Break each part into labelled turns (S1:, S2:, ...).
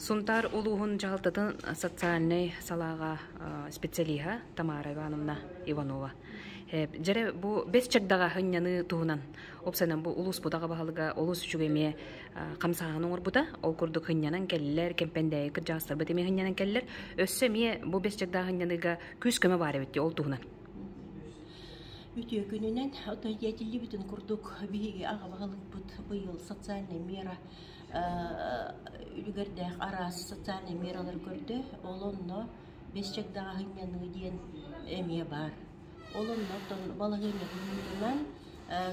S1: Сунтаар улууһун дьаһалтатын социальнай салааҕа специалиһа Тамара Ивановна Иванова. Дьэрэ бу бэс чагдаҕа һынньаныы туһунан опсайынан бу улууспут аҕа баһылыга олус үчүгэй эмиэ хамсааһын оҥорбута. Ол курдук һынньанан кэллэр, Кэмпэндээйи кырдьаҕастарбыт эмиэ һынньанан кэллэр. Өссө эмиэ бу бэс чагдаҕа һынньаныыга күүс-көмө баар эбит дии ол туһунан.
S2: Үтүө күнүнэн, отой этиллибитин курдук биһиги аҕа баһылыкпыт быйыл социальнай мера үлүгэрдээх араас социальнай мералар көрдө. Ол онно бэс чагдаҕа һынньаныы диэн эмиэ баар. Ол онно оттон балаһыанньа быһыытынан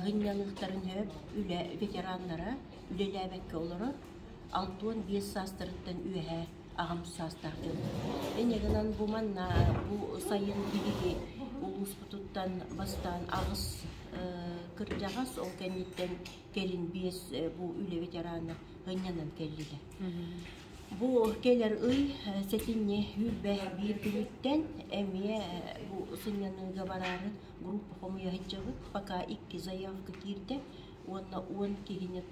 S2: һынньаныахтарын сөп үлэ ветераннара үлэлээбэккэ олорор 65 саастарыттан үөһээ аҕам саастаах дьон. Инньэ гынан бу манна бу сайын биһиги улууспутуттан бастаан аҕыс кырдьаҕас, ол кэнниттэн кэлин биэс бу үлэ ветерана һынньанан кэллилэр. Бу кэлэр ый сэтинньи 21 күнүттэн эмиэ бу сынньаныыга бараары группа хомуйа сылдьабыт. Пока икки заявка киирдэ уонна 10 киһини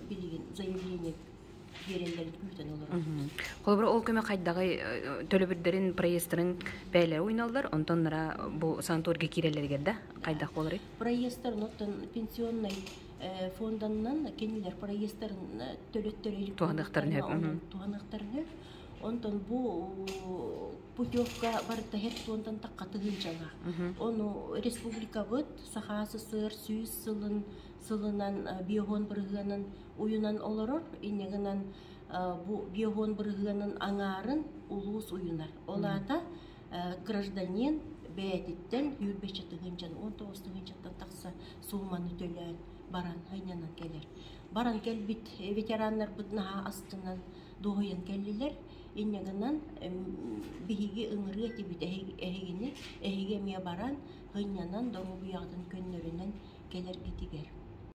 S2: билигин заявление биэрэллэрин күүтэн олоробут.
S1: Холобура, ол көмө хайдаҕый төлөбүрдэрин, проездтарын бэйэлэрэ уйналлар, онтон нара бу санаторийга киирэллэригэр да хайдах буоларый?
S2: Проездтарын оттон пенсионнай фонданынан кинилэр проездтарын төлөттөрө
S1: туһаныахтарын сөп.
S2: Туһаныахтарын сөп. Онтон бу путевка барыта хертуонтан тахха тыһыынчалаах. Ону республикабыт Саха СССР 100 сылын сылынан биоһон бырыһыанын уйунан олорор, инньэ гынан бу биоһон бырыһыанын аҥаарын улуус уйунар. Ол аата гражданин бэйэтиттэн 25 тыһыынчан 19 тыһыынчаттан тахса сууманы төлөөн баран һынньанан кэлэр. Баран кэлбит ветераннарбыт наһаа астынан дуоһуйан кэллилэр. Инньэ гынан биһиги ыҥырыа этибит эһигини, эһиги эмиэ баран һынньанан доруобуйаҕытын көннөрүнэн кэлэргитигэр.